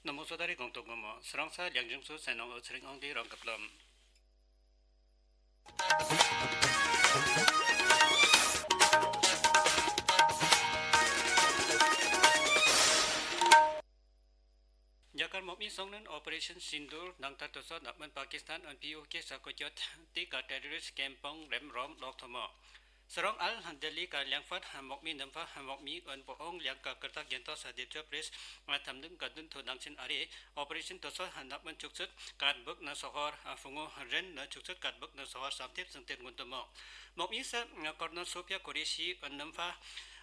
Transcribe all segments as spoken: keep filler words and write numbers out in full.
Namo sodari gongtong gomo, srongsa liangjung su senong o sring ong di rong keplam. Jakar mokmi songnen Operation Sindoor nangtar toso nakmen Pakistan an P O K sa kochot tika terrorist kempong rem rom lok thomo. Srong al Delhi ka liangfat mokmi nempha mokmi an poong liang ka kertak yento sa depcho press tamdung ka dun tho nangsin are Operation toso nakmen chukchut katbuk na sohor fungu ren na chukchut katbuk na sohor samtep sengten ngun thomo. Mokmi sa Colonel Sofia Qureshi an nempha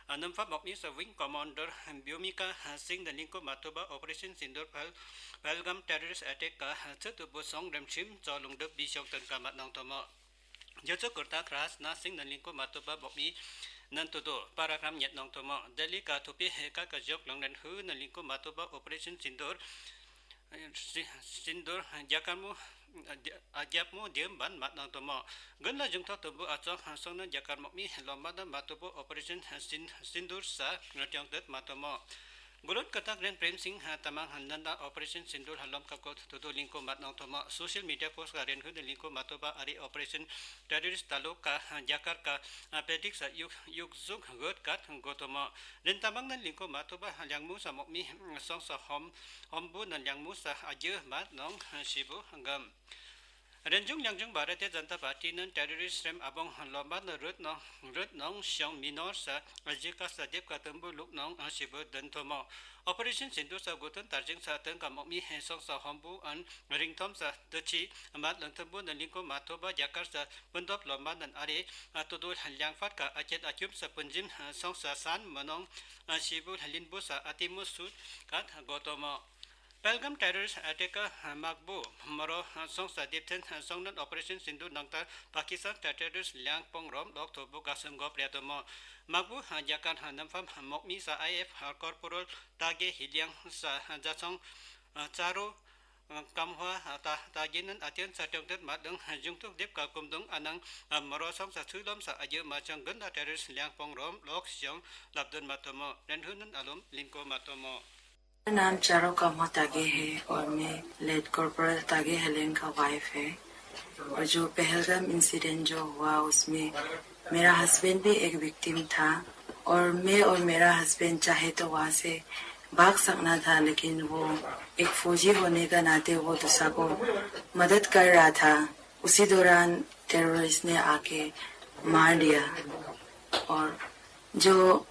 Anamfa mokmi sa Wing Commander Byomika Singh na lingko matoba Operation Sindoor Pahel-, Pahalgam terrorist attack ka chutu bu song rem chim cho lungdep bi shong tan ka mat nong thomo. Jocho kurta kras na Singh na lingko matoba mokmi nan tudo paragram nyet nong thomo. Delhi ka thupi heka ka jok long ren hu na lingko matoba Operation Sindoor Si-, Sindoor, Jakar mu, Ajap mu diem ban mat nang tomo. Gun la jung thok tobu achok song nan Jakar mokmi lomba dan matobo Operation Sin-, Sindoor sa ngertiong tet matomo. Gulun katak ren Prem Singh Tamang nan da Operation Sindoor halom kakot tutu lingko mat nang tomo. Social media post ka ren hu de lingko matoba ari Operation Terrorist taluk ka Jakar ka pedik sa yuk, yuk zuk got kat gotomo. Ren Tamang nan lingko matoba liang mu sa mokmi song sa hom Hombu nan liang mu sa aje mat nong shibu gam. Renjung liangjung Bharatiya Janata Party nan terrorist rem abong lomba na rut nong, rut nong shong minor sa aje ka sa dep ka tembu luk nong shibu den thomo. Operation Sindoor sa gutun tarjing sa teng ka mokmi song sa hombu an ringthom sa dechi mat lang tembu nan lingko matoba Jakar sa pendop lomba nan are atudu liangfat ka achet akyum sa punjim song sa san manong shibu linbu sa atimu sut kat gotomo. Pahalgam terrorist attack ka makbu moro song sa dipten song nan Operation Sindoor nangta Pakistan terrorist liang pong rom lok thobu kasem gop riatomo. Makbu Jakar namfam mokmi sa I F corporal tage hiliang sa jasong charo kamhwa ta, taginan atien sa tiong tet mat deng jungtuk dip ka kumdung anang moro song sa sulom sa aje machang genda terrorist liang pong rom lok siang lapdun matomo. Ren hu nan alum lingko matomo. मेरा नाम चारो कामो तागे है और मैं late corporal तागे हेलेन का वाइफ है। और जो पहलगाम इंसिडेंट जो हुआ, उसमें मेरा हस्बैंड भी एक विक्टिम था और मैं और मेरा हस्बैंड चाहे तो वहाँ से भाग सकना था, लेकिन वो एक फौजी होने का नाते वो दूसरा को मदद कर रहा था। उसी दौरान टेररिस्ट ने आके मार दिया। और जो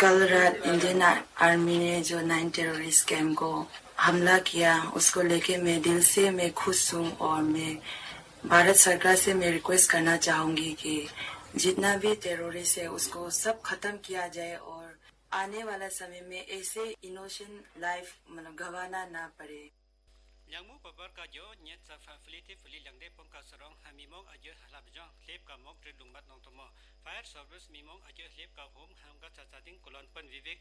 कल रात इंडियन आर्मी ने जो नाइन टेररिस्ट कैंप को हमला किया, उसको लेके मैं दिल से मैं खुश हूँ और मैं भारत सरकार से मैं रिक्वेस्ट करना चाहूँगी कि जितना भी टेररिस्ट है, उसको सब खत्म किया जाए और आने वाला समय में ऐसे इनोसेंट लाइफ, मतलब, गंवाना ना पड़े। Liangmu pabar ka jo nyet sa fa filiti fili liangde pong ka sarong ha mimong aje halap jong lep ka mok dri lungmat nong tomo. Fire service mimong aje lep ka hom hangga sa sading kulon pan Vivek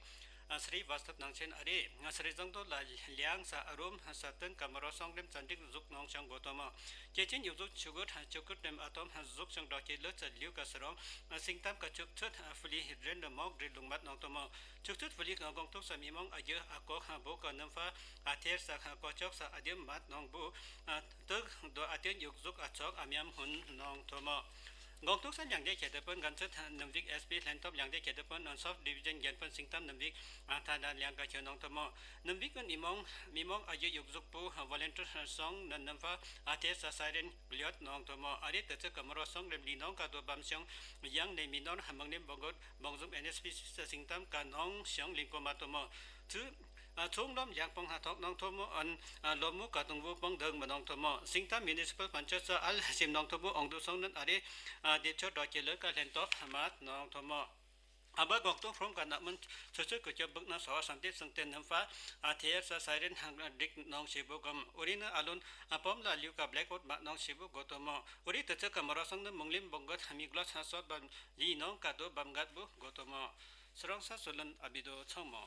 Srivastava nangchen are Sri Jongdo la liang sa arum sa teng ka maro song rem sandik zuk nong chang gotomo. Chechin yuzuk chugut chugut rem atom zuk chang dok che lut sa liu ka sarong singtam ka chuk chut fili ren mok dri lungmat nong tomo. Chukchut fili ka gongtuk sa mimong aje akok bo ka namfa ather sa kochok sa adim mat nong bu tuk do atien yukzuk achok amiam hun nong tomo. Gongtuk sa liangde kedepon ganchut namvik S P lentop liangde kedepon non sub division genpon singtam namvik thada liang ka kyo nong tomo. Namvik un mimong, mimong aje yukzuk bu volunteer song nan namfa ather sa siren gliot nong tomo. Ari tachuk ka maro song rem li nong ka do bam siong yang ne minor hamang nem bongot Bongzum N S P C sa singtam ka nong siang lingko matomo. Chu, a, chung lom yang pong hatok nong tomo an, a, lomu ka tungwu pong deng manong tomo. Singtam Municipal Panchayat sa al sim nong tomo ongdu song nan are, a, dicho do kele ka lentop mat nong tomo. Aba goktung from ka nakman chuchu ku chop buk na so santi sangten namfa, a, thier sa siren hang dik nong sibu gom. Uri na alun, a, pom la liu ka blackout mat nong sibu gotomo. Uri teche ka marasang na monglim bonggot hami glas ha sot ban Li nong kado bamgat bu gotomo. Srong sa sulan abido chomo.